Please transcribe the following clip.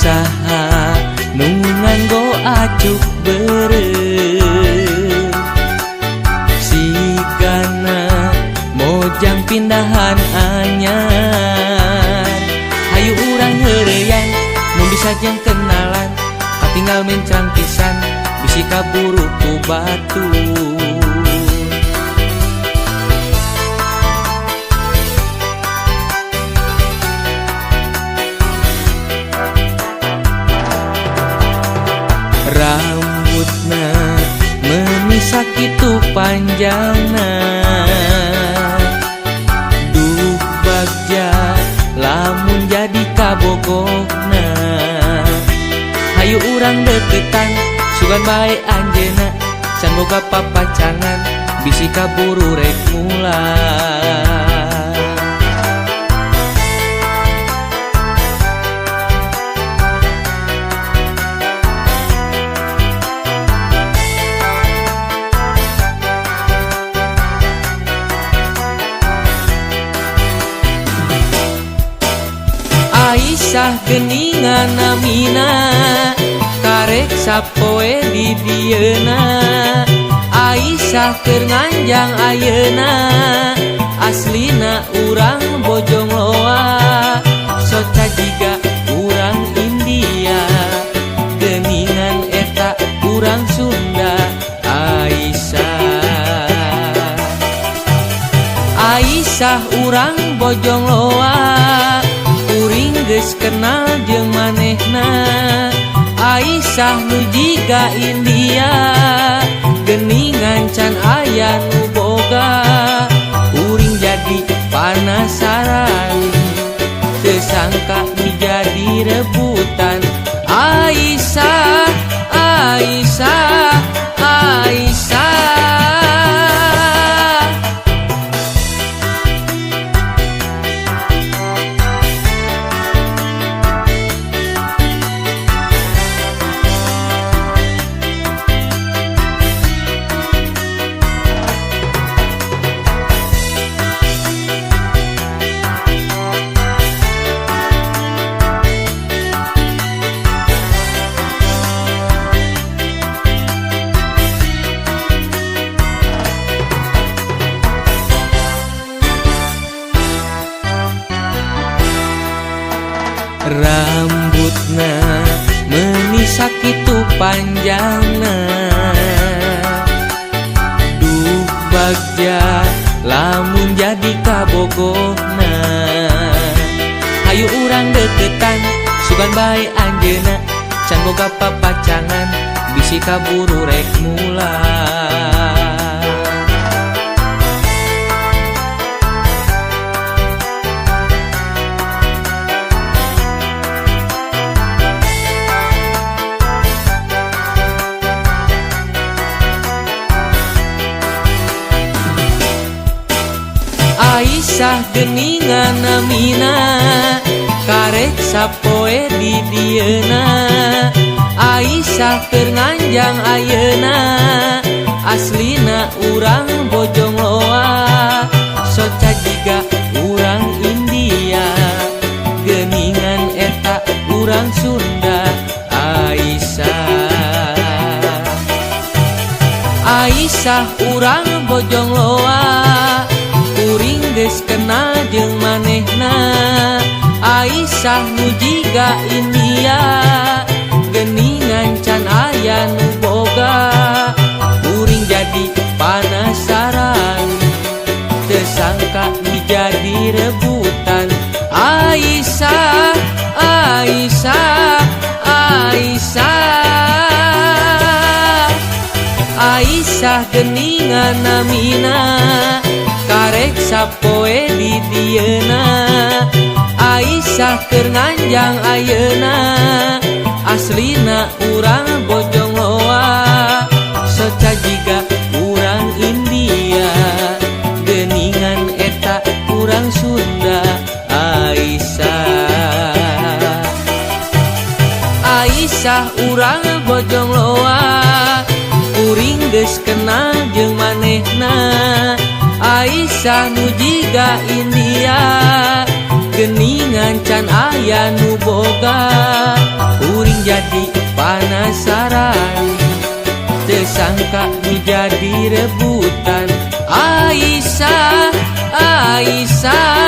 Saha nu nganggo acuk beureum, sigana mojang pindahan anyar. Hayu urang heureuyan mun bisa jeung kenalan, katinggal mencrang pisan bisi kaburu ku batur. Rambutna meuni sakitu panjangna, duh bagja lamun jadi kabogohna. Hayu urang deketan sugan bae anjeunna, can boga papacangan bisi kaburu rek mulang. Aisyah geuningan namina, karek sapoe di dieuna. Aisyah keur nganjang ayeuna, aslina urang Bojong Loa. Soca jiga urang India, geuningan eta urang Sunda. Aisyah, Aisyah urang Bojong Loa, kuring geus kenal jeung manehna. Aisyah nu jiga India, geuningan can aya nu boga. Kuring jadi panasaran, teu sangka nu jadi rebutan. Aisyah, Aisyah, Aisyah. Rambutna meuni sakitu panjangna, duh bagja lamun jadi kabogohna. Hayu urang deketan sugan bae anjeunna, can boga papacangan bisi kaburu rek mulang. Aisyah geuningan namina, karek sapoe di dieuna. Aisyah keur nganjang ayeuna, aslina urang Bojong Loa. Soca jiga urang India, geuningan eta urang Sunda. Aisyah, Aisyah urang Bojong Loa, kuring geus kenal jeung manehna. Aisyah nu jiga India, geuningan can aya nu boga. Kuring jadi panasaran, teu sangka nu jadi rebutan. Aisyah, Aisyah, Aisyah. Aisyah geuningan namina, karek sapoe di dieuna. Aisyah keur nganjang ayeuna, aslina urang Bojong Loa. Soca jiga urang India, geuningan eta urang Sunda. Aisyah, Aisyah urang Bojong Loa, kuring geus kenal jeung manehna. Aisyah nu jiga India, Geningan can aya nu boga. Kuring jadi panasaran, teu sangka nu jadi rebutan. Aisyah, Aisyah.